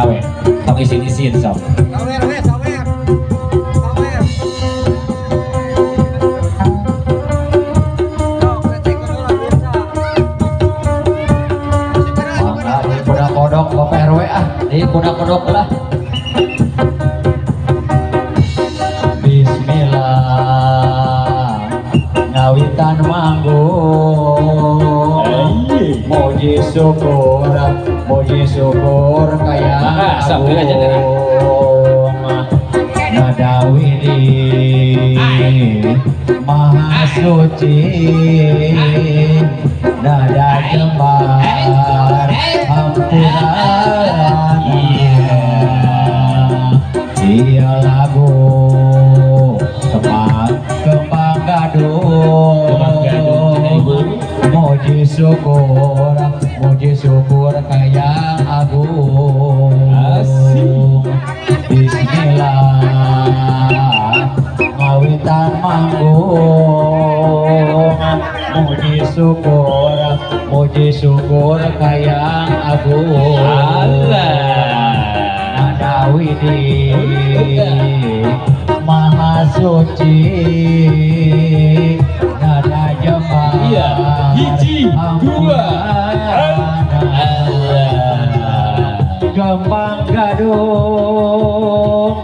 Mangga we. Tong isin-isin sok. Sawer we, sawer. Sawer. Sok, recek heula biasa. Mangga di kuda kodok Bapak RW ah, di kuda kodok lah. Bismillah ngawitan manggung, muji syukur kaya agung, nada widi maha suci, nada jembar hampura. Iya, lagu kembang kembang gadung, muji syukur, muji syukur kaya agung. Bismillah ngawitan manggung, muji syukur, muji syukur kaya agung, nada widi maha suci, nada jembar. Iya, hiji, dua. Kembang gadung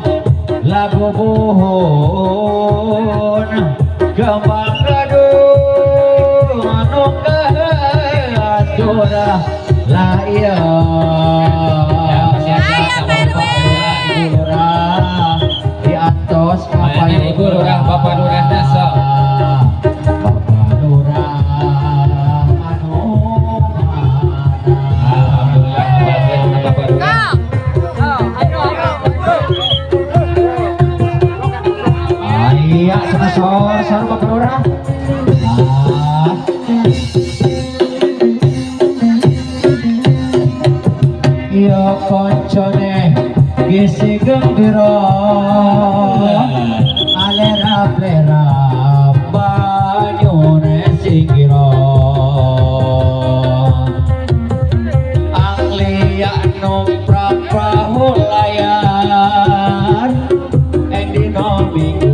lagu buhun, kembang gadung anu keatur lah iya. Ayo, Pak RW. Lurah diantos. Mana Ibu Lurah, Bapak Lurahna, sok. Bapak Lurah anu mana? Alhamdulillah, Bapak Lurah. Oh, ayo. Iya, sama sor, sor Bapak Lurah. Nah. Iya, koncone gisi gembira, alera plera banyune singkira, anglia numprak prahu layar ing dina Minggu.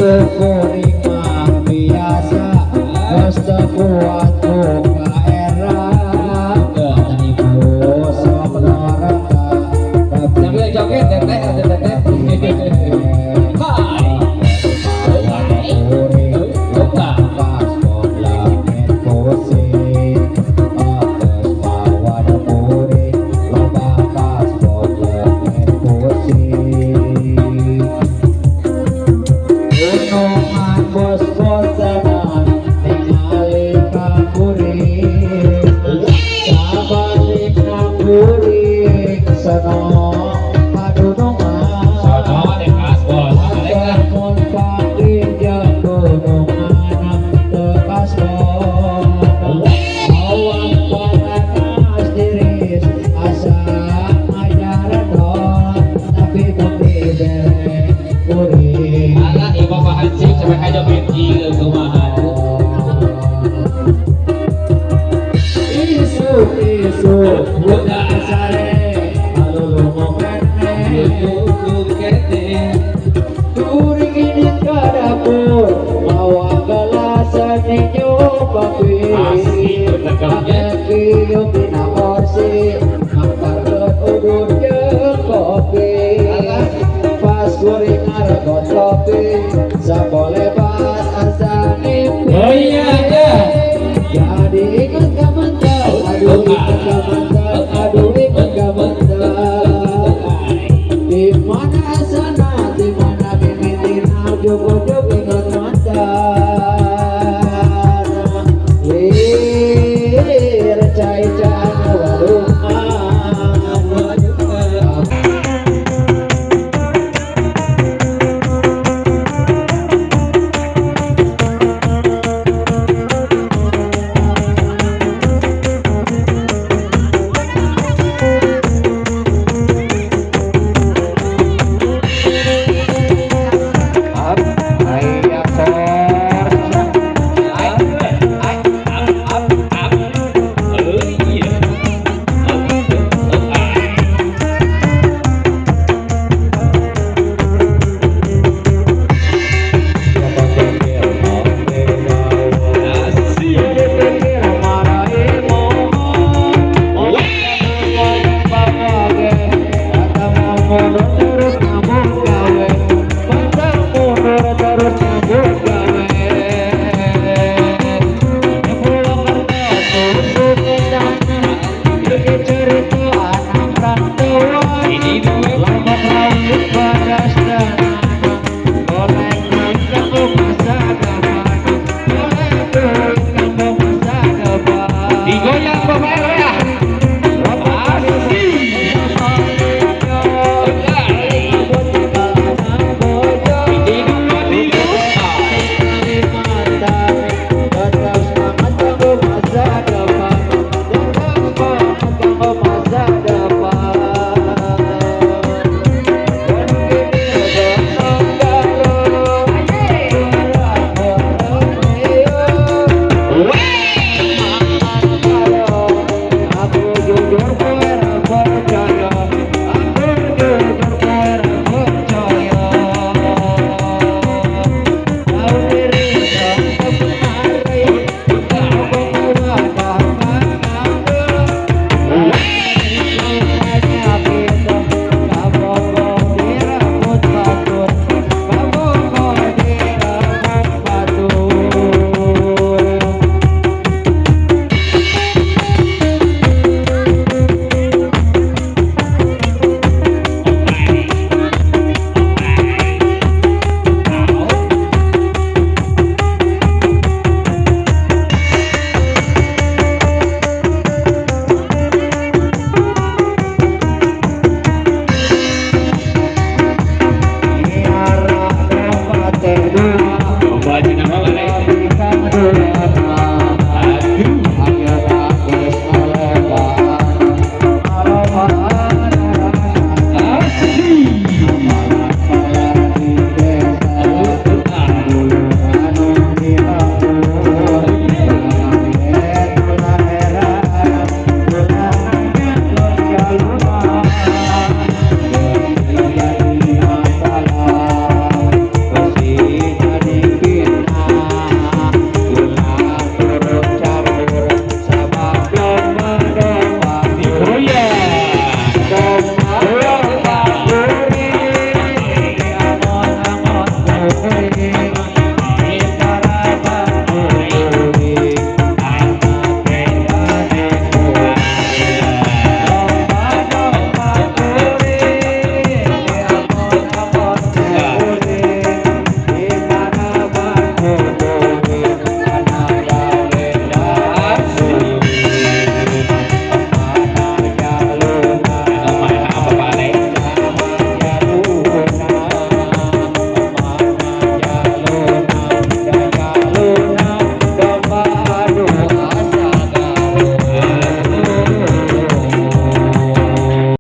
Isuk kuring mah biasa, geus teu kuat ku kaera. Ibu sok neraka. Sambil joget, teteh, teteh. Hai. Kuring loba kasbon leungit pusing. Geus mawa kuring loba kasbon leungit pusing. Gunungan bos-bosanan ningali ka kuring. Sabalikna kuring sono padunungan. Sono deh kasbon. Balik lah. Mun panggih jeung gunungan teu kasbon. Awak panas tiris asa ngajaredol, tapi bukti bere kuring. Alah, ieu Bapak Hansip sampai ka joget ieu kumaha tuh. Isuk isuk budak sare alulu kene. Kuring ini ke dapur mawa gelasan ninju kopi. Asik bener. Pakai dina kursi ngangkarkeun udud jeung kopi. Pas kuring ngaregot kopi sabolebat asa ngimpi. Oh iya, iya. Jadi ingat ka mantan, aduh ingat ka mantan, aduh ingat ka mantan. Di mana sana, di mana mimitina cukup.